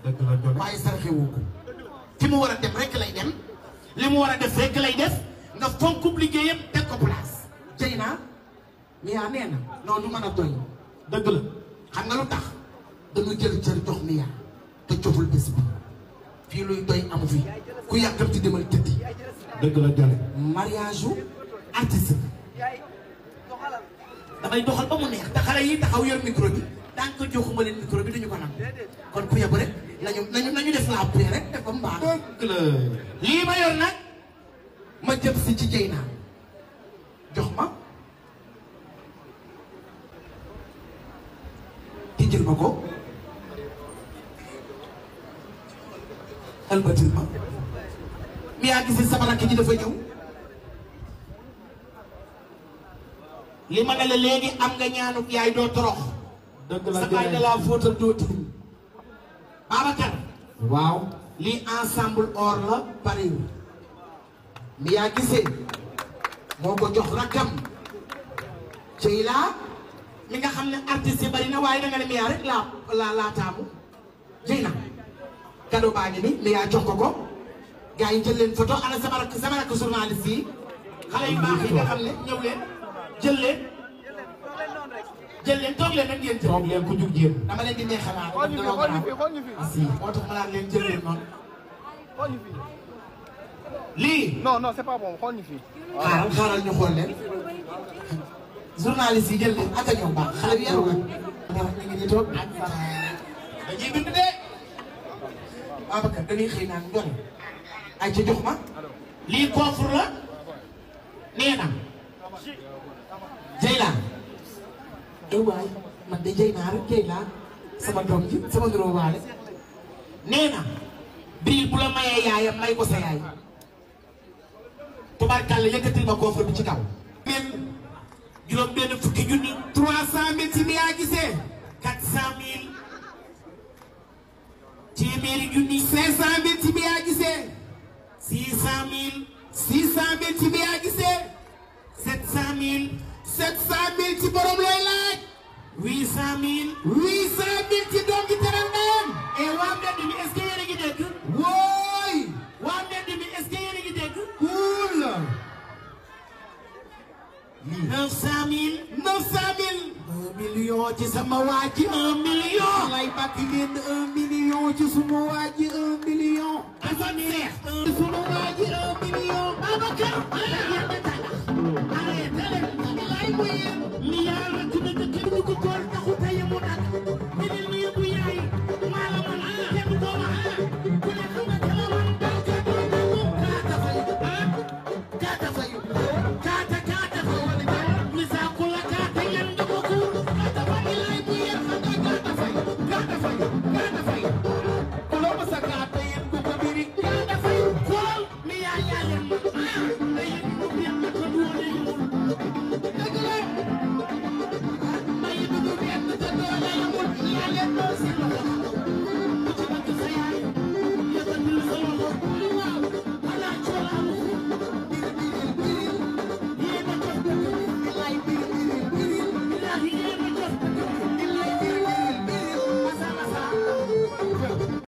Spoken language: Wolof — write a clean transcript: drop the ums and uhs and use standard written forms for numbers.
dëgg la doon waaye saraxe woo ko fi mu war a dem rek lay dem li mu war a def rek lay def nga fonkub liggéeyam teg ko place. jëy naa Mia nee na non du mën a doy dëgg la xam nga lu tax dañu jël cër jox Mia te joxul bés bi fii luy doy amu fi ku yàggam ci demal tëddi. dëgg la jale mariage u artiste damay doxal ba mu neex te xale yi taxaw yor micro bi daan ko joxuma leen micro bi duñu ko nam kon ku yebu rek nañu def la paix rek def ko mbaax. dëgg la lii ma yor nag ma jëm si ci jëy naa jox ma tijjil ma ko albatil ma mi yaa gis sama rakk ji dafa ñëw li ma ne la léegi am nga ñaanuk yaay doo torox. dëgg la sa baay da laa fóotal doo tilim Babacar waaw lii ensemble or la pareil mi yaa gisee moo ko jox rakkam cey laa mi nga xam ne artiste yi bari na waaye danga ne mi yaa rek laa taamu jëy na cadeau baa ngi ni mi yaa jox ko gars yi jël leen photo ana sama rakk journaliste yi xale yu baax yi nga xam ne ñëw leen jël leen toog leen nag ngeen jël. toog leen ku jug jéem dama leen di neexalaa xool ñu fi si moo tax ma naan leen jël leen noonu. xool ñu fi. lii. non c'est pas bon xool ñu fi. xaaral ñu xool leen. journaliste yi jël leen ak a ñëw baax xale bi yaru nga. ñu ngi nii toog dañuy bind de. Babacar dañuy xëy naan njone ay ca jox ma. lii coffre la. nee na. Jeyla. waay man de jëy naa rek jëy naa sama doom ji sama nuroo waale nee na bii bu la mayee yaayam may ko sa yaay tubaarkàlla yëkkatil ma coffre bi ci kaw juróom benn fukki junni 300 000 ci mi yaa gisee 400 000 téeméeri junni 500 000 ci mi yaa gisee 600 000 600 000 ci mi yaa gisee 700 000 700 000 ci borom looy laaj 800 000 800 000 ci doom gi teral ndeyam et waa mbedd mi est-ce que yéen a ngi dégg wooy waa mbedd mi est-ce que yéen a ngi dégg cool 900 000 900 000 1 million ci sama waa ji 1 million lay bàkk leen 1 million ci suma waa ji 1 million dafa neex suma waa ji 1 million Babacar arrêté leen li yàlla ci dëkk kenn du ko